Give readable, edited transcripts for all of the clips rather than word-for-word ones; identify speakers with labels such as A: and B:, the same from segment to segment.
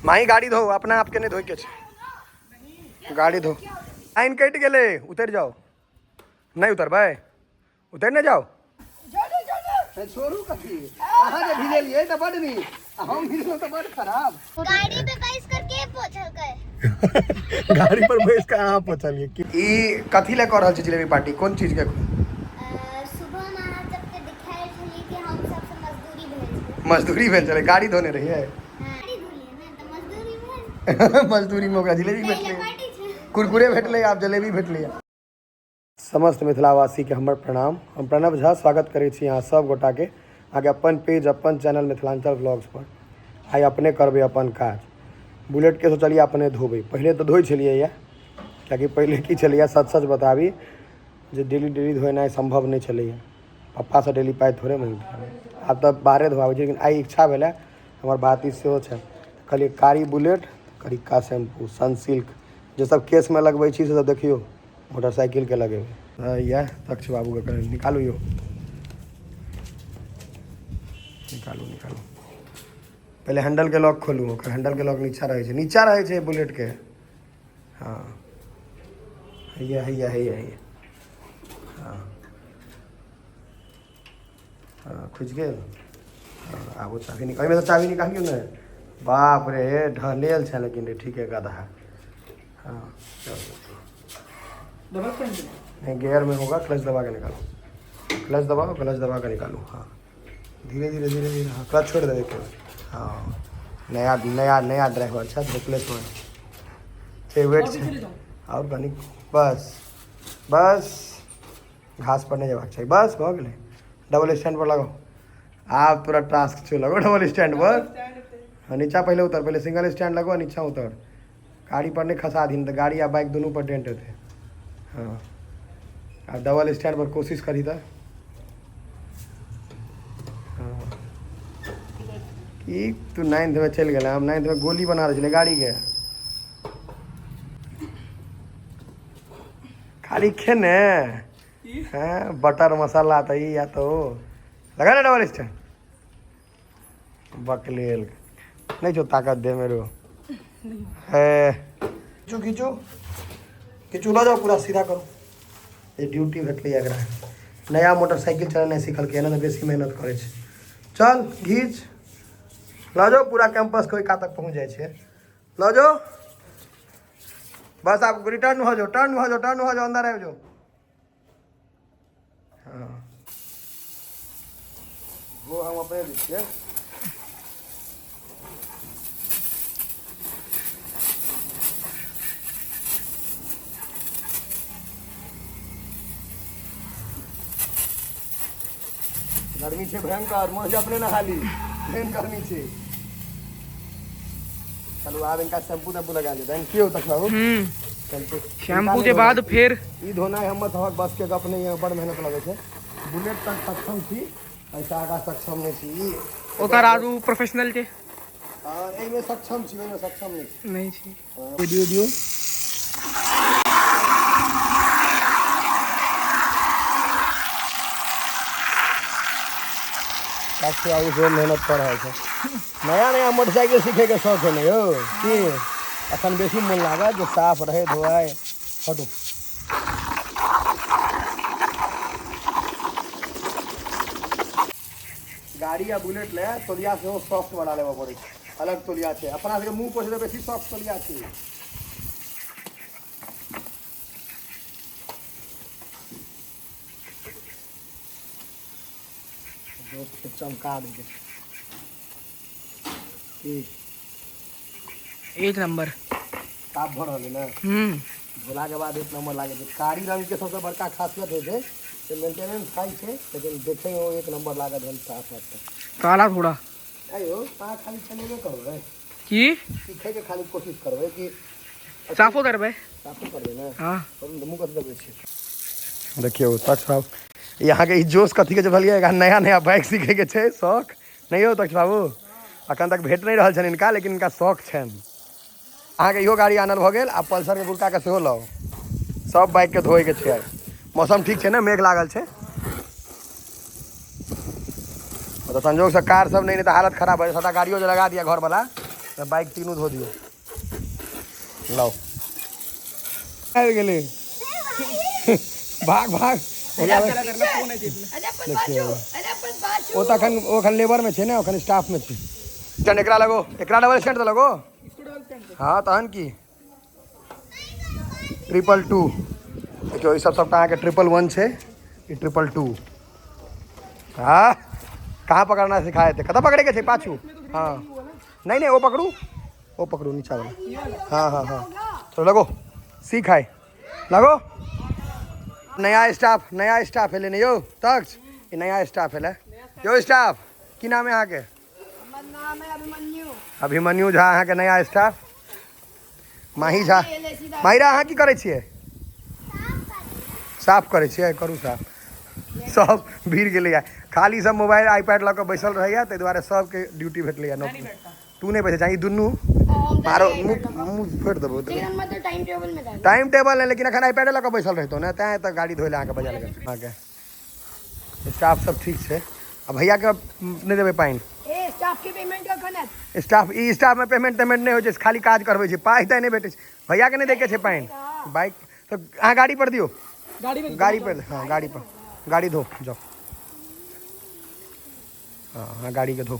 A: माही गाड़ी धो, अपना आपके नहीं धोइ के छै, गाड़ी धो। लाइन कटि गेलै, उतरि जाओ। नहीं उतरबै? उतरि नहि जाओ। छोड़ू कथी, अहाँ जे भिजेलियै तऽ बड नीक, आ हम भिजलहुँ तऽ बड खराब।
B: गाड़ी पे बैस कर के पोछलकै?
A: गाड़ी पर बैस कऽ अहाँ पोछलियै? ई कथी लए कऽ रहल छी जिलेबी पार्टी, कोन चीज के?
B: सुबह में अहाँ सबके दिखायल छलियै कि हम सबसे मजदूरी भेल छलै।
A: मजदूरी भेल छलै, गाड़ी धोने रहियै।
B: हाँ, गाड़ी धोलियै ने तऽ मजदूरी भेल।
A: मजदूरी में ओकरा जिलेबी
B: पहिले
A: भेटलै,
B: पार्टी छै।
A: कुरकुरे भेटलै, आब जलेबी भेटलै। समस्त मिथिलावासीके हमर प्रणाम। हम प्रणव झा स्वागत करै छी अहाँ सब गोटाके अहाँके अपन पेज अपन चैनल मिथिलांचल व्लॉग्स पर। आइ अपने करबै अपन काज। बुलेटके सोचलियै अपने धोबै। पहिले तऽ धोइ छलियै यऽ, कियाकि पहिले की छलैए, सच सच बताबी जे डेली डेली धोएनाइ सम्भव नहि छलैए। पप्पासँ डेली पाइ थोड़े मङ्गितियै। आब तऽ बाहरे धोआबै छी, लेकिन आइ इच्छा भेलै, हमर भातिज सेहो छै, कहलियै कारी बुलेट करिक्का शैम्पू सनसिल्क जे सब केशमे लगबै छी से सब देखियौ मोटरसाइकिलके लगेबै। इएह दक्ष बाबूके कनि निकालू यौ, निकालू निकालू। पहिले हैंडलके लॉक खोलू, ओकर हैंडलके लॉक नीचा रहै छै, नीचा रहै छै बुलेटके। हँ, हैया हैया हैया हैया। हँ हँ, खुजि गेल। हँ, आब ओ चाभी निकाल, एहिमे सँ चाभी निकालियौ ने। बाप रे, ढहलेल छै लेकिन रे, ठीक है गधा। हाँ चलो, नहीं गियर में होगा, क्लच दबा के निकालो, क्लच दबाओ, क्लच दबा के निकालो। हाँ, धीरे धीरे धीरे धीरे। हाँ, क्लच छोड़ देवे के। हाँ, नया नया नया ड्राइवर छै, होपलेस में छै, वेट छै। और कनी बस बस, घास पर नहीं जेबाक चाही, बस भऽ गेलै। डबल स्टैंड पर लगाओ, आब तोरा टास्क छौ, लगो डबल स्टैंड पर। हाँ, नीचा पहिले उतर, पहिले सिंगल स्टैंड लगो, नीचा उतर। गाड़ी पर नहीं खसा दीन तऽ गाड़ी आ बाइक दुनू पर डेंट हेतै। हाँ, आब डबल स्टैंड पर कोशिश करी तऽ। हाँ, की तू नाइन्थ में चलि गेलै? हम नाइन्थ में गोली बना रहल छलियै गाड़ीके, खाली खेने हैं बटर मसाला तऽ ई या तऽ ओ। लगा ना डबल स्टैंड। बकलेल नहीं छौ ताकत दे मेरो है। खींचू खींचू खींचू, लऽ जाओ, पूरा सीधा करू। ये ड्यूटी भेटलै एकरा, नया मोटरसाइकिल चलेनाइ सिखलकै ने, तऽ बेसी मेहनत करै छै। चल घीच, लऽ जाओ पूरा कैंपस के ओहि कात तक पहुँच जाइ छै, लऽ जाओ। बस आप रिटर्न हो जाओ, टर्न हो जाओ, टर्न हो जाओ, अंदर आबि जाओ। हाँ, वो हम अपने दै छियै। गर्मी छै भयंकर, मोज अपने नहा ली, एहन गर्मी छै। चलू आब इनका शैम्पू तैम्पू लगा लियौ। Thank you तक बाबू। शैम्पू
C: शैम्पू के बाद फेर
A: ई धोनाइ हमर सभक बस के गप नहीं है, बड़ मेहनत लगै छै। बुलेट तक सक्षम छी, एहिसँ आगाँ सक्षम नहि छी। ई
C: ओकर आगू प्रोफेशनल के।
A: हँ, एहिमे सक्षम छी, ओहिमे सक्षम नहि छी।
C: नहीं छी।
A: दियौ दियौ। साक्षी बाबू सेहो मेहनत कऽ रहल छै। नया नया मोटरसाइकिल सीखैके शौक है ने यौ? की अखन बेसी मोन लागत जे साफ रहै, धोआइ। हटू। गाड़ी आ बुलेट ले तौलिया सेहो सॉफ्ट वाला लेबऽ पड़ै छै, अलग तौलिया छै। अपना सबके मुँह पोछै तऽ बेसी सॉफ्ट तौलिया छै। दोस्त के चमका दै छै की।
C: एक नंबर
A: साफ भऽ रहल है ने? धोलाके बाद एक नंबर लागै छै। कारी रंगके सबसँ बड़का खासियत होइ छै जे मेंटेनेंस खाइ छै, लेकिन देखैमे ओ एक नंबर लागत जहन साफ हैत तऽ।
C: काला थोड़ा
A: आइयो अहाँ खाली चलेबे करबै
C: की
A: सीखैके खाली कोशिश करबै कि
C: साफो करबै?
A: साफो करबै ने।
C: हाँ।
A: मुँह कथी दबै छी? देखियौ तक्ष बाबू, ई अहाँके ई जोश कथीके जे भेलियै? एकरा नया नया बाइक सीखैके छै शौक। नहि यौ तक्ष बाबू, अखन तक भेट नहि रहल छनि हिनका, लेकिन हिनका शौक छनि। अहाँके इहो गाड़ी आनल भऽ गेल, आ पल्सरके गुड़काके सेहो लाउ। सब बाइकके धोएके छै। मौसम ठीक छै ने? मेघ लागल छै तऽ संजोगसँ कार सब नहि, नहि तऽ हालत खराब भऽ जायत। सबटा गाड़ियो जे लगा दिया घरवला तऽ बाइक तीनू धो दियौ। लाउ, आबि गेलै। भाग भाग। देखियौ, ओ तऽ एखन, ओ एखन लेबरमे छै ने, एखन स्टाफमे छै। स्टैंड एकरा लगो, एकरा डबल स्टैंड तऽ लगो। हँ, तहन की? 222। देखियौ, ई सब सबटा अहाँके 111 छै, ई 222। हाँ, कहाँ पकड़ना सिखाए थे? कतऽ पकड़ेके छै? पाछू। हाँ, नहीं नहीं, वो पकड़ू, वो पकड़ू, नीचा वाला। हाँ हाँ हाँ, चलो लगो, सीख आए, लगो। नया स्टाफ, नया स्टाफ एलै ने यौ। तक्ष, ई नया स्टाफ एलै यौ। स्टाफ, की नाम है अहाँके?
D: नाम है अभिमन्यु।
A: अभिमन्यु झा अहाँके नया स्टाफ। माही झा, माहिरा, अहाँ की करै छियै? साफ करै छियै? करू साफ। सब भीड़ गेलैया, खाली सब मोबाइल आईपैड लऽ कऽ बैसल रहैया, ताहि दुआरे सबके ड्यूटी भेटलैया। नौकरी तू नहि बैसै चाही, दुनू मारो, मुँह मुँह फोड़ि देबौ।
D: लेकिन हम तो टाइम टेबल में था।
A: टाइम टेबल नहि, लेकिन एखन आईपैडे लऽ कऽ बैसल रहितौ ने, तैँ तऽ गाड़ी धोइ लए अहाँके बजा लेलक। अहाँके स्टाफ सब ठीक छै। आ भैयाके नहि देबै पानि?
D: ए, स्टाफ के पेमेंट कखन आयत?
A: स्टाफ, ई स्टाफमे पेमेंट तेमेंट नहि होइ छै, खाली काज करबै छै, पाइ ताइ नहि भेटै छै। भैयाके नहि दैके छै पानि? बाइक तऽ अहाँ गाड़ी पर दियौ।
C: गाड़ी में।
A: गाड़ी पर, हाँ, गाड़ी पर। गाड़ी धो जाओ। हाँ हाँ, गाड़ीके धो।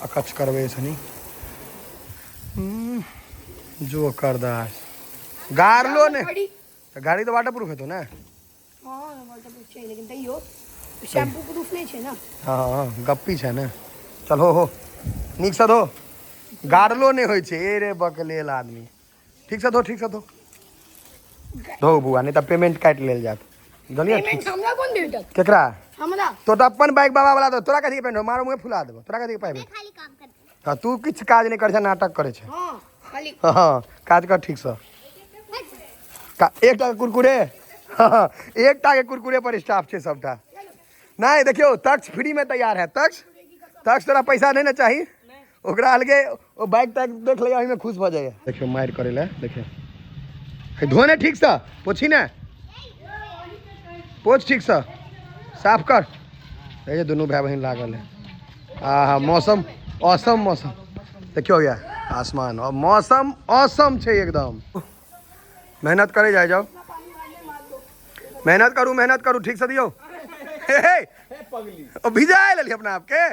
A: अकच करबै सनी जो करदास गारलो ने।
D: गाड़ी।
A: तऽ गाड़ी तऽ वाटर प्रूफ हेतौ ने?
D: हाँ, वाटर प्रूफ छै, लेकिन तैयो शैम्पू प्रूफ नहि छै ने।
A: हाँ हाँ, गप्पी छै ने। चल हो हो, नीकसँ धो। गारलो नहि होइ छै। ए रे बकलेल आदमी, ठीकसँ धो, ठीकसँ धो, धो बुआ, नहि तऽ पेमेंट काटि लेल जायत, बुझलियै?
D: पेमेंट हमरा कोन भेटत?
A: केकरा?
D: हमरा।
A: तो तऽ अपन बाइक बाबा वाला, तोरा कथी पेमेंट? मारो, मुँहे फुला देबो। तोरा कथी पाइ?
B: खाली काम करते।
A: हँ, तू किछु काज नहि करै छै, नाटक करै छै।
D: हाँ, खाली।
A: हँ, काज कर ठीकसँ। एकटा कुरकुरे, हँ, एकटा के कुरकुरे पर स्टाफ छै सबटा। नहि, देखियौ, तक्ष फ्री में तैयार है। तक्ष, तक्ष, तोरा पैसा नहि ने चाही? ओकरा अलगे ओ बाइक ताइक देख लैया, ओहिमे खुश भऽ जाइए। देखियौ, मारि करै लए। देखियौ, हे, धो ने ठीकसँ, पोछी ने, पोछ ठीकसँ, साफ कर। हे जे दुनू भाय बहिन लागल है। आहा, मौसम औसम, मौसम देखियौ, या आसमान और मौसम औसम छै एकदम। मेहनत करे जाय जाओ, मेहनत करू, मेहनत करू, ठीक से दियौ। हे हे, ओ भिजा लेली अपना आपके,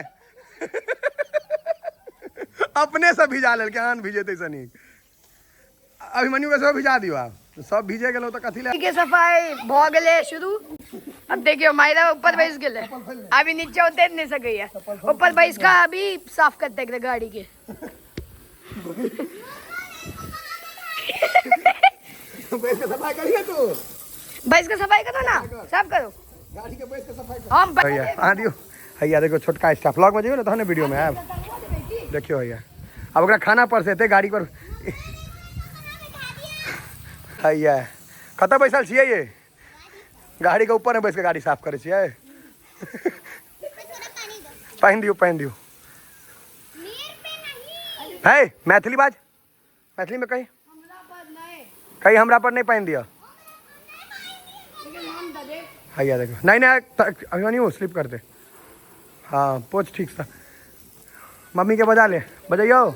A: अपने से भिजा लेलकै। आन भिजेतै से नीक अभिमन्यु के सेहो भिजा दियौ। आब सब भिजे गेलौ तऽ कथी लए?
D: के सफाई भऽ गेलै शुरू। अब देखियो, मायरा ऊपर बैस गेलै, अभी नीचे उतर नहीं सकैया। ऊपर बैस का अभी साफ करते एकरा गाड़ी के।
A: बैस के सफाई करिए तू।
D: बैस के सफाई करो ना, साफ करो।
A: गाड़ी के बैस के सफाई।
D: हम।
A: हैया, अहाँ दियौ। हैया देखियौ, छोटका स्टाफ लग में जइयौ ने, तहने वीडियो में आयब। देखियौ हैया, आब ओकरा खाना पर से एतै गाड़ी पर। हैया, कतऽ बैसल छियै ये? गाड़ी के ऊपर में बैस के गाड़ी साफ करै छियै?
B: थोड़ा पानी दो।
A: पानि दियौ, पानि दियौ।
B: मेरे पे नहीं।
A: है, मैथिली बाज, मैथिली में कही।
D: हमरा पर नहीं।
A: कही, हमरा पर नहीं पानि दिअ।
D: लेकिन हम दे।
A: हैया देखो, नहीं नहीं, अभिमन्यु स्लिप कर दे। हाँ, पोछ ठीक से। मम्मी के बजा ले, बजैयौ।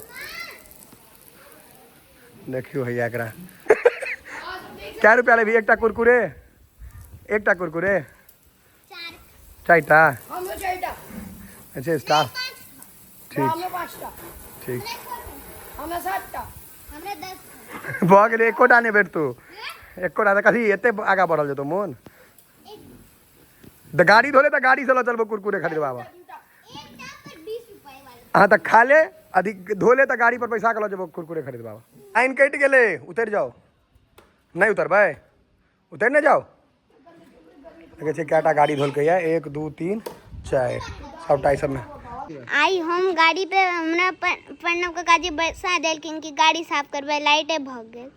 A: देखियौ हैया, एकरा कै रुपया लेबही एकटा कुरकुरे? एकटा कुरकुरे?
B: चार।
A: चारिटा।
D: हमरो चारिटा।
A: अच्छा स्टाफ, ठीक।
D: हमरो पाँचटा।
A: ठीक।
D: हमरा सातटा।
B: हमरा 10।
A: भऽ गेलै, एकोटा नहि भेटतौ, एकोटा। तऽ कथी एते आगाँ बढ़ल जेतौ मोन? तऽ गाड़ी धोले तऽ गाड़ी से लऽ चलबो कुरकुरे खरीदबाबा।
B: एकटा पर 20 रुपए वाला।
A: अहाँ तऽ खा ले, अधिक धो ले तऽ गाड़ी पर पैसा के लऽ जेबो कुरकुरे खरीदबाबा। लाइन कटि गेलै, उतरि जाओ। नहि उतरबै? उतरि नहि जाओ। देखै छियै, कएटा गाड़ी धोलकैया? एक, दू, तीन, चारि, सभटा एहि सबमे।
B: आई हम गाड़ी पे हमरा प्रणव काकाजी बैसा देलखिन कि गाड़ी साफ करबै, लाइटे भग गेल।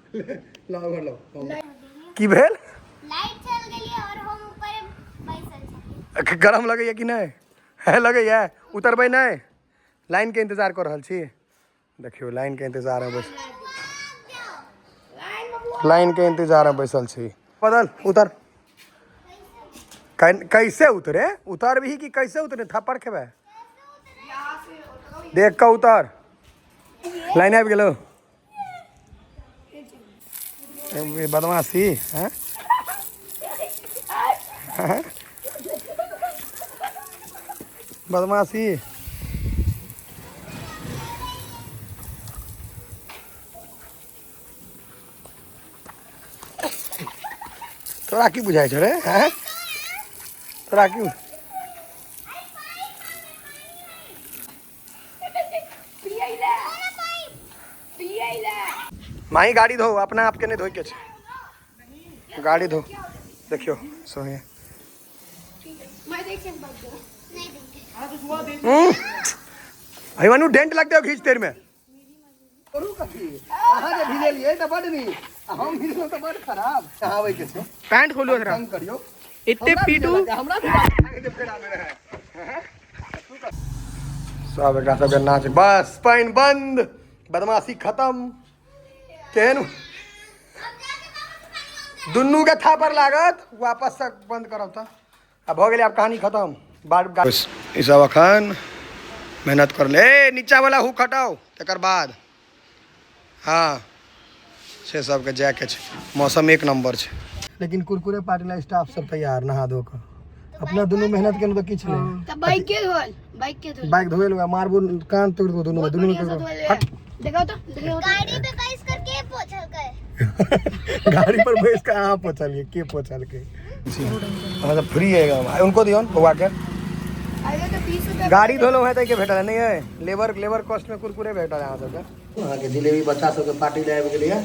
A: की भेल?
B: लाइट चल गेली और हम ऊपर बैसल छलियै।
A: गरम लगैया कि नहि है? लगैया? उतरबै नहि? लाइनके इंतजार कऽ रहल छी। देखियौ, लाइनके इंतजारमे बैस, लाइनके इंतजारमे बैसल छी। बदल, उतर। कैसे उतरे? उतर भी कि कैसे उतरे? थप्पड़ खेबै, देख कऽ उतर। लाइन आबि गेलो। बदमाशी हैं? हैं? बदमाशी। तोरा की बुझाइ छौ रे? हैं? तोरा की माही गाड़ी धो, अपना आपके नहीं धोइ के छै, गाड़ी धो। देखियो सोहे हईवानू डेंट लगते हो खींच तेर में। करू कथी? अहाँ जे भिजेलियै तऽ बड नीक, आ हम भिजलहुँ तऽ बड खराब। आबै के छै।
C: पैंट खोलो जरा।
A: तंग करियौ।
C: इतने पीटू।
A: हमरा भी बात फेर आबे रहै। सब एकरा सबके नाच, बस पानि बंद, बदमाशी खत्म। केहन दुनू के थापर लागत, वापस से बंद करब तऽ आ भऽ गेलै। आब कहानी खत्म। बार ई सब अखन मेहनत कर ले। ए नीचा वाला हुक हटाओ तकर बाद। हाँ से सबके जायके छै। मौसम एक नंबर छै, लेकिन कुरकुरे पार्टी ला स्टाफ सब तैयार नहा धो कऽ। अपना दुनू मेहनत केलहुँ तऽ किछु नहि।
D: तब बाइक के धोल, बाइक के धोल।
A: बाइक धोए लूगा, मारबो कान तोड़ दो दुनू में, दुनू में तोड़ दो। हट।
D: देखो तो, देखो।
B: गाड़ी पे बैस कर के पोछल के।
A: गाड़ी पर बैस के अहाँ पोछलिए के पोछलके? हाँ तो फ्री है एकदम। उनको दियो बउआ के।
D: अरे तो 20 रुपया।
A: गाड़ी धोलो है के भेटल नहीं है। लेबर लेबर कॉस्ट में कुरकुरे भेटल अहाँ सबके। अहाँके जिलेबी बच्चा सबके पार्टी लए आबि गेलैए।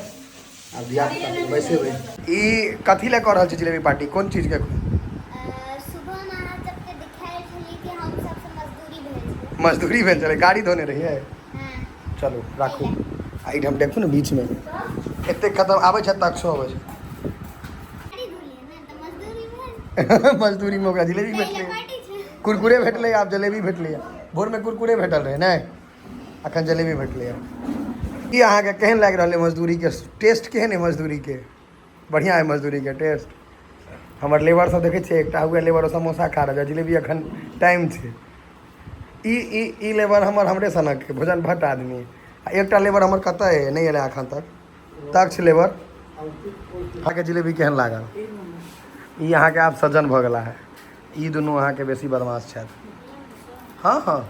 A: आब धिया पुता बैसेबै। ई कथी लए कऽ रहल छी जिलेबी पार्टी? कोन चीजके?
B: सुबह में अहाँ सबके दिखायल छली कि हम सबसे मजदूरी भेल छलै।
A: मजदूरी भेल छलै, गाड़ी धोने रहियै।
B: हाँ।
A: चलू राखू। आ एहिठाम देखू ने, बीचमे एतेक खतम आबै छै, तक्षो आबै छै।
B: गाड़ी धोलियै ने तऽ मजदूरी भेल।
A: मजदूरीमे ओकरा जिलेबी
B: पहिले
A: भेटलै।
B: पार्टी छै।
A: कुरकुरे भेटलै, आब जलेबी भेटलै। भोरमे कुरकुरे भेटल रहै नहि, अखन जलेबी भेटलै। ई अहाँके केहन लागि रहल है मजदूरीके टेस्ट? केहन है मजदूरीके? बढ़िआँ है मजदूरीके टेस्ट? हमर लेबर सब देखै छियै, एकटा हुए लेबर, ओ समोसा खा रहल छै। जिलेबी अखन टाइम छै। ई ई ई लेबर हमर हमरे सनक है, भोजन भट्ट आदमी। आ एकटा लेबर हमर कतऽ है, नहि एलै अखन तक, तक्ष लेबर। अहाँके जिलेबी केहन लागल? ई अहाँके आब सज्जन भऽ गेला है। ई दुनू अहाँके बेसी बदमाश छथि। हाँ हाँ।